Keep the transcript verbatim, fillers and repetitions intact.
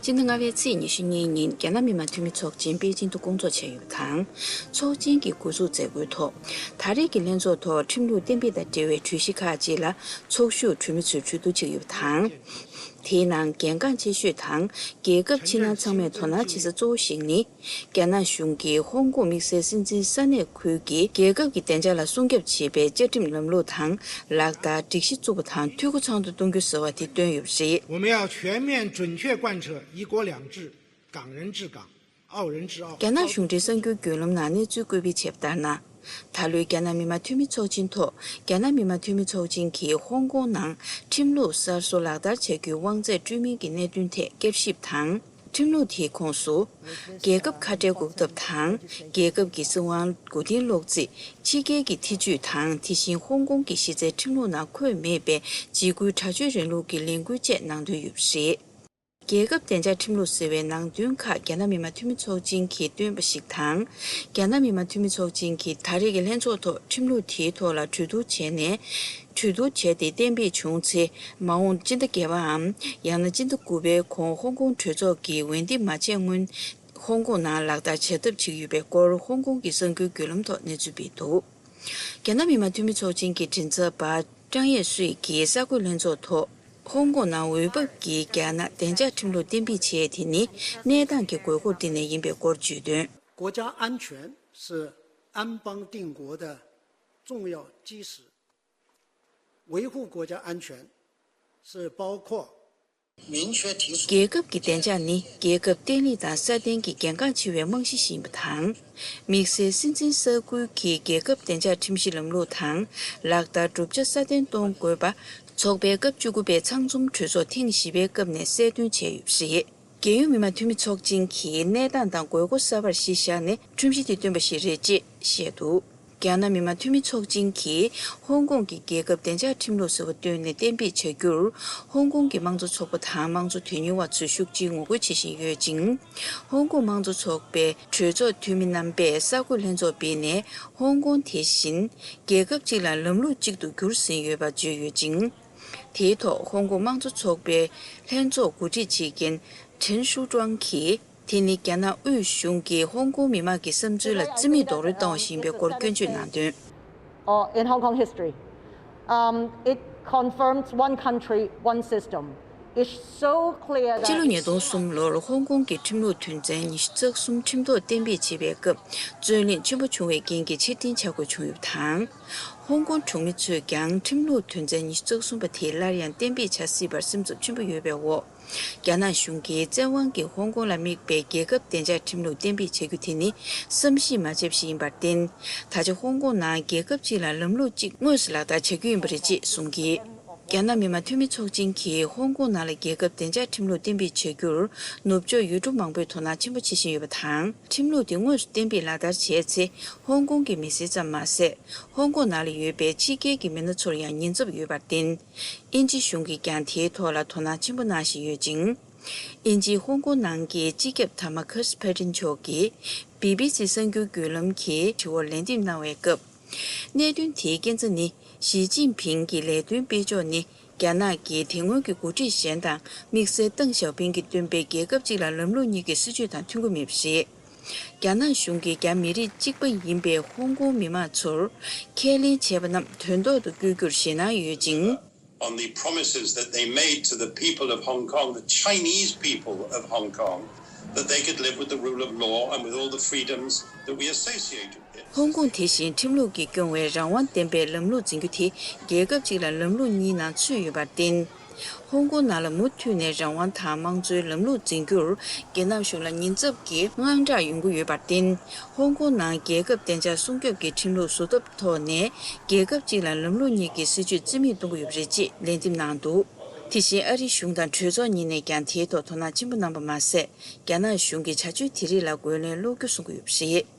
སྤྱི་ཟླ་ལྔ་པའི་ཚེས་ཉི་ཤུ་གཉིས་ཉིན་རྒྱ་ནག་མི་དམངས་འཐུས་མི་ཚོགས་ཆེན་པེ་ཅིང་དུ་སྐོང་ཚོགས་བྱས་ཡོད་པ་དང་། ཚོགས་ཆེན་གྱི་འགོ་འཛུགས་མཛད་སྒོའི་ཐོག་ད་རེས་ཀྱི་ལྷན་ཚོགས་ཐོག་ཁྲིམས་ལུགས་གཏན་འབེབས་དང་འབྲེལ་བའི་གྲོས་གཞི་ཁག་ཅིག་ལ་ཚོགས་ཞུགས་གྲོས་མི་ཚོས་གྲོས་བསྡུར་བྱས་ཡོད་པ་དང་། དེའི་ནང་གལ་འགངས་ཆེ་ཤོས་དང་། རྒྱལ་ཁབ་ཕྱི་ནང་ཚང་མས་དོ་སྣང་བྱེད་ས་གཙོ་བོ་ཞིག་ནི། རྒྱ་ནག་གཞུང་གིས་ཧོང་ཀོང་དམིགས་བསལ་སྲིད་འཛིན་ས་གནས་ཁུལ་གྱི་རྒྱལ་ཁབ་ཀྱི་བདེ་འཇགས་ལ་སྲུང་སྐྱོབ་བྱེད་པའི་བཅའ་ཁྲིམས་ལམ་ལུགས་དང་ལག་བསྟར་སྒྲིག་གཞི་བཙུགས་པ་དང་འཐུས་སྒོ་ཚང་དུ་གཏོང་རྒྱུ་ཟེར་བ་དེ་བཏོན་ཡོད་པ་རེད། 我们要全面准确贯彻一国两制、港人治港、澳人治澳。རྒྱ་ནག་གཞུང་འབྲེལ་གསར་འགྱུར་བརྒྱུད་ལམ་ནང་གནས་ཚུལ་བཀོད་སྤེལ་བྱས་པ་ལྟར་ན། ད་ལོའི་རྒྱ་ནག་མི་དམངས་འཐུས་མི་ཚོགས་ཆེན་ཐོག་རྒྱ་ནག་མི་དམངས་འཐུས་མི་ཚོགས་ཆེན་གྱིས་ཧོང་ཀོང་ནང་ཁྲིམས་ལུགས་གསར་བཟོ་ལག་བསྟར་བྱ་རྒྱུའི་དབང་ཚད་སྤྲོད་མིན་གྱི་གནད་དོན་ཐད་བསྐྱར་ཞིབ་དང་། ཁྲིམས་ལུགས་དེའི་ཁོངས་སུ། རྒྱལ་ཁབ་ཁ་བྲལ་འགོག་ཐབས་དང་། རྒྱལ་ཁབ་ཀྱི་སྲིད་དབང་མགོ་རྟིང་སློག་རྩིས། ཕྱི་རྒྱལ་གྱི་ཐེ་ཇུས་དང་། དེ་བཞིན་ཧོང་ཀོང་གི་གཞི་རྩའི་ཁྲིམས་ལུགས་ནང་འཁོད་མེད་པའི་འཇིགས་སྐུལ་དྲག་སྤྱོད་རིང་ལུགས་ཀྱི་ལས་འགུལ་བཅས་ནང་འདུས་ཡོད་པ་རེད། རྒྱལ་ཁབ་བདེ་འཇགས་ཁྲིམས་ལུགས་ཟེར་བའི་ནང་དོན་ཁག་རྒྱ་ནག་མི་དམངས་འཐུས་མི་ཚོགས་ཆེན་གྱིས་བཏོན་པ་ཞིག་དང་། རྒྱ་ནག་མི་དམངས་འཐུས་མི་ཚོགས་ཆེན་གྱིས་ད་རེས་ཀྱི་ལྷན་ཚོགས་ཐོག་ཁྲིམས་ལུགས་དེའི་ཐོག་ལ་གྲོས་བསྡུར་བྱས་ནས། གྲོས་བསྡུར་བྱས་ཏེ་གཏན་འབེབས་བྱུང་ཚེ། མ་འོངས་སྤྱི་ཟླ་བརྒྱད་པའམ། ཡང་ན་སྤྱི་ཟླ་དགུ་པའི་གོང་ཧོང་ཀོང་གྲོས་ཚོགས་ཀྱིས་འོས་འདེམས་མ་བྱས་སྔོན། ཧོང་ཀོང་ནང་ལག་བསྟར་བྱ་ཐབས་བྱེད་ཀྱི་ཡོད་པའི་སྐོར་ཧོང་ཀོང་གི་གསར་འགྱུར་བརྒྱུད་ལམ་ཐོག་གནས་ཚུལ་སྤེལ་འདུག་རྒྱ་ནག་མི་དམངས་འཐུས་མི་ཚོགས་ཆེན་གྱི་མགྲིན་ཚབ་པ་ཀྲང་ཡེ་སུའེ་ཡིས་གསར་འགོད་ལྷན་ཚོགས་ཐོག་ཧོང་ཀོང་ནང་འོས་བབ་ཀྱིས་རྒྱ་ནག་བདེ་འཇགས་ཁྲིམས་ལུགས་གཏན་འབེབས་བྱས་དེ་ནི་གནས་སྟངས་ཀྱི་དགོས་མཁོར་བརྟེན་ནས་ཡིན་པའི་སྐོར་བརྗོད་དོན། 国家安全是安邦定国的重要基石，维护国家安全是包括 明确提出 རྒྱལ་ཁབ་ཀྱི་བདེ་འཇགས་ནི་རྒྱལ་ཁབ་བརྟན་ལྷིང་དང་སྲ་བརྟན་གྱི་གལ་འགངས་ཆེ་བའི་རྨང་གཞི་ཞིག་ཡིན་པ་དང་། དམིགས་བསལ་སྲིད་འཛིན་ས་ཁུལ་གྱི་རྒྱལ་ཁབ་བདེ་འཇགས་ཁྲིམས་གཞི་ལམ་ལུགས་དང་ལག་བསྟར་བསྒྲུབ་བྱ་སྲ་བརྟན་གཏོང་དགོས་པ། ཚོགས་པའི་སྐབས་བཅུ་དགུ་པའི་ཚང་འཛོམས་གྲོས་ཚོགས་ཐེངས་བཞི་པའི་སྐབས་ནས་གསལ་སྟོན་བྱས་ཡོད་པ་རེད། རྒྱལ་ཡོངས་མི་དམངས་འཐུས་མི་ཚོགས་ཆེན་གྱིས་གནས་སྟངས་དང་དགོས་མཁོ་གསར་པར་གཞི་བཞག་ནས་ཁྲིམས་གཞི་དེ་བཏོན་པ་ཞིག་རེད་ཅེས་བཤད་འདུག་རྒྱ་ནག་མི་དམངས་འཐུས་མི་ཚོགས་ཆེན་གྱིས་ཧོང་ཀོང་གི་རྒྱལ་ཁབ་བདེ་འཇགས་ཁྲིམས་ལུགས་ཟེར་བ་བཏོན་ནས་གཏན་འབེབས་བྱ་རྒྱུར། ཧོང་ཀོང་གི་དམངས་གཙོ་ཚོགས་པ་དང་དམངས་གཙོ་དོན་གཉེར་བ་ཚོས་ཤུགས་ཆེའི་ངོ་རྒོལ་བྱེད་བཞིན་ཡོད་ཅིང་། ཧོང་ཀོང་དམངས་གཙོ་ཚོགས་པའི་གྲོས་ཚོགས་འཐུས་མི་རྣམ་པས་གསར་འགོད་ལྷན་ཚོགས་སྤེལ་ནས་ཧོང་ཀོང་དེ་བཞིན་རྒྱལ་ཁབ་གཅིག་ལ་ལམ་ལུགས་གཅིག་ཏུ་འགྱུར་ཟིན་ཡོད་པ་བརྗོད་ཡོད་ཅིང་། དེའི་ཐོག་ཧོང་ཀོང་དམངས་གཙོ་ཚོགས་པའི་ལྷན་ཚོགས་འགོ་ཁྲིད་བྱེད་མཁན་ཁྲེན་ཧྲུའུ་ཀྲང་གིས། དེ་ནི་རྒྱ་ནག་དབུས་གཞུང་གིས་ཧོང་ཀོང་མི་དམངས་ཀྱི་བསམ་ཚུལ་ལ་བརྩི་མེད་རྡོག་རོལ་བཏང་བ་ཞིག་ཡིན་པའི་སྐོར་སྐྱོན་བརྗོད་གནང་དོན། Uh, in Hong Kong history, um, it confirms one country, one system. It's so clear that སྤྱི་ལོ་ཉིས་སྟོང་གསུམ་ལོར་ཧོང་ཀོང་གི་ཁྲིམས་ལུགས་དོན་ཚན་ཉི་ཤུ་རྩ་གསུམ་ཁྲིམས་ཐོག་གཏན་འབེབས་བྱེད་པའི་སྐབས་རྩོད་གླེང་ཆེན་པོ་བྱུང་བའི་རྐྱེན་གྱིས་ཕྱིར་འཐེན་བྱ་དགོས་བྱུང་ཡོད་པ་དང་། ཧོང་ཀོང་གྲོང་མི་ཚོས་ཀྱང་ཁྲིམས་ལུགས་དོན་ཚན་ཉི་ཤུ་རྩ་གསུམ་པ་དེ་སླར་ཡང་གཏན་འབེབས་བྱ་སྲིད་པར་སེམས་འཚབ་ཆེན་པོ་ཡོད་པའི་འོག་རྒྱ་ནག་གཞུང་གིས་བཙན་དབང་གིས་ཧོང་ཀོང་ལ་དམིགས་པའི་རྒྱལ་ཁབ་བདེ་འཇགས་ཁྲིམས་ལུགས་གཏན་འབེབས་བྱ་རྒྱུ་དེ་ནི་བསམ་ཤེས་མ་བྱས་པ་ཞིག་ཡིན་པར་བརྟེན། ད་ཆ་ཧོང་ཀོང་ནང་རྒྱལ་ཁབ་གཅིག་ལ་ལམ་ལུགས་གཅིག་དངོས་སུ་ལག་བསྟར་བྱ་རྒྱུ་ཡིན་པ་རེད་ཅེས་གསུངས་ཀྱིས། རྒྱ་ནག་མི་དམངས་འཐུས་མི་ཚོགས་ཆེན་གྱིས་ཧོང་ཀོང་ནང་ལ་རྒྱལ་ཁབ་བདེ་འཇགས་ཁྲིམས་ལུགས་གཏན་འབེབས་བྱ་རྒྱུར་ནུབ་ཕྱོགས་ཡུལ་གྲུ་མང་པོས་དོ་སྣང་ཆེན་པོ་བྱེད་བཞིན་ཡོད་པ་དང་། ཁྲིམས་ལུགས་དེ་དངོས་སུ་གཏན་འབེབས་ལག་བསྟར་བྱས་ཚེ་ཧོང་ཀོང་གི་མི་སེར་ཙམ་མ་ཟད། ཧོང་ཀོང་ནང་ལ་ཡོད་པའི་ཕྱི་རྒྱལ་གྱི་མི་སྣ་ཚོར་ཡང་ཉེན་ཚབས་ཡོད་པར་བརྟེན། དབྱིན་ཇི་གཞུང་གིས་ཀྱང་དེའི་ཐོག་ལ་དོ་སྣང་ཆེན་པོ་གནང་བཞིན་ཡོད་ཅིང་། དབྱིན་ཇིའི་ཧོང་ཀོང་ནང་གི་སྤྱི་ཁྱབ་དར་མ་ཁར་སི་ཕེ་ཏིན་མཆོག་གིས་བི་བི་སི་གསར་འགྱུར་བརྒྱུད་ལམ་གྱི་དྲི་བར་ལན་འདེབས་གནང་བའི་སྐབས། གནད་དོན་དེའི་རྐྱེན་རྩ་ནི་ཞི་ཅིན་ཕིང་གི་ལས་དོན་སྤེལ་ཕྱོགས་ནི་རྒྱ་ནག་གིས་དེ་སྔོན་གྱི་འགོ་ཁྲིད་གཞན་དང་དམིགས་བསལ་ཏེང་ཞའོ་ཕིང་གིས་བཏོན་པའི་རྒྱལ་ཁབ་གཅིག་ལ་ལམ་ལུགས་གཉིས་ཀྱི་སྲིད་བྱུས་དང་མཐུན་གྱི་མེད་པ་རེད། རྒྱ་ནག་གཞུང་གིས་རྒྱ་མི་རིགས་གཅིག་པ་ཡིན་པའི་ཧོང་ཀོང་མི་དམངས་ཚོར་ཁས་ལེན་བྱས་པ་རྣམས་དོན་ཐོག་ཏུ་བསྐྱོད་རྒྱུར་ཞེད་སྣང་ཡོད་ཅིང་། On the promises that they made to the people of Hong Kong, the Chinese people of Hong Kong, that they could live with the rule of law and with all the freedoms that we associate with it. ཧོང་ཀོང་དེ་བཞིན་ཁྲིམས་ལུགས་ཀྱིས་སྐྱོང་བའི་རང་དབང་ལྡན་པའི་ལམ་ལུགས་འཛིན་རྒྱུ་དེ་རྒྱལ་ཁབ་གཅིག་ལ་ལམ་ལུགས་གཉིས་ནང་ཚུད་ཡོད་པར་བརྟེན། ཧོང་ཀོང་ནང་ལ་མུ་མཐུད་ནས་རང་དབང་དང་དམངས་གཙོའི་ལམ་ལུགས་འཛིན་རྒྱུར་རྒྱལ་ནག་གཞུང་ལ་ཉེན་ཚབས་ཀྱི་དངངས་སྐྲག་ཡོང་གི་ཡོད་པར་བརྟེན། ཧོང་ཀོང་ནང་རྒྱལ་ཁབ་བདེ་འཇགས་སྲུང་སྐྱོབ་ཀྱི་ཁྲིམས་ལུགས་བཟོ་ཐབས་ཐོག་ནས་རྒྱལ་ཁབ་གཅིག་ལ་ལམ་ལུགས་གཉིས་ཀྱི་སྲིད་བྱུས་རྩིས་མེད་གཏོང་གི་ཡོད་པ་རེད་ཅེས་ལན་འདེབས་གནང་འདུག་དེ་བཞིན་ཨ་རིའི་གཞུང་དང་གྲོས་ཚོགས་གཉིས་ནས་ཀྱང་དེའི་ཐོག་དོ་སྣང་ཆེན་པོ་གནང་པ་མ་ཟད། རྒྱ་ནག་གཞུང་གིས་བྱ་སྤྱོད་དེ་རིགས་ལ་རྒོལ་ལན་སློག་རྒྱུ་གསུང་གི་ཡོད་པ་རེད།